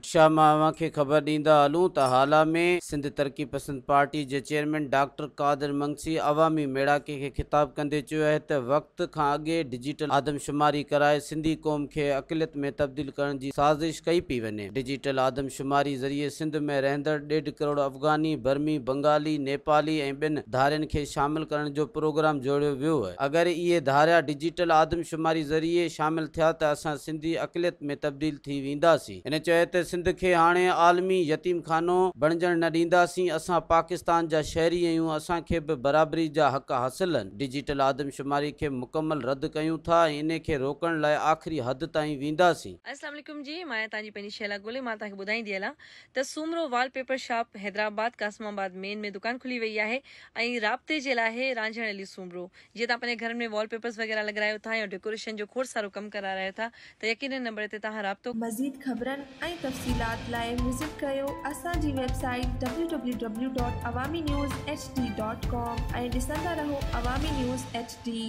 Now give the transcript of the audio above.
ڀٽ شاهه مان اوهان کي خبر ڏيندا هلون ته هالا ۾ سنڌ ترقي پسند پارٽي جي چيئرمين ڊاڪٽر قادر منگسي عوامي ميڙاڪي کي خطاب ڪندي چيو آهي ته وقت کان اڳي ڊجيٽل آدمشماري ڪرائي سنڌي قوم کي اقليت ۾ تبديل ڪرڻ جي سازش ڪئي پئي وڃي. ڊجيٽل آدمشماري ذريعي سنڌ ۾ رهندڙ ڏيڍ ڪروڙ افغاني، برمي، بنگالي، نيپالي ۽ ٻين ڌارين کي شامل ڪرڻ جو پروگرام جوڙيو ويو آهي. اگر اهي ڌاريا ڊجيٽل آدمشماري ذريعي شامل ٿيا ته اسان سنڌي اقليت ۾ تبديل ٿي وينداسين. هن چيو ته سنڌ کي هاڻي عالمي يتيم خانو بڻجڻ نه ڏينداسين، اسان پاڪستان جا شهري آهيون، اسان کي به برابري جا حق حاصل آهن، ڊجيٽل آدمشماري کي مڪمل رد ڪيون ٿا ۽ انهي کي روڪڻ لاء آخري حد تائين وينداسين. اسلام عليڪم جي مان آهيان توهان جي پنهنجي شهلا گل ۽ مان توهان کي ٻڌائيندي هلان ته Soomro wallpaper shop Hyderabad Qasimabad main ۾ دڪان کلي وئي آهي ۽ رابطي جي لاء آهي رانجهڻ علي سومرو جيئن توهان پنهنجي گهرن ۾ وال پيپرز وغيره لڳرايو ٿا يا ڊيڪوريشن جو کوڙ سارو ڪم ڪرارايو ٿا ته يقينن نمبر تي توهان رابطو مزيد خبرن ۽ تفصيلات لاء وزٽ ڪريو اسان جي website W W W dot Awami news H D dot com ۽ ڏسندا رهو عوامي نيوز ايڇ ڊي.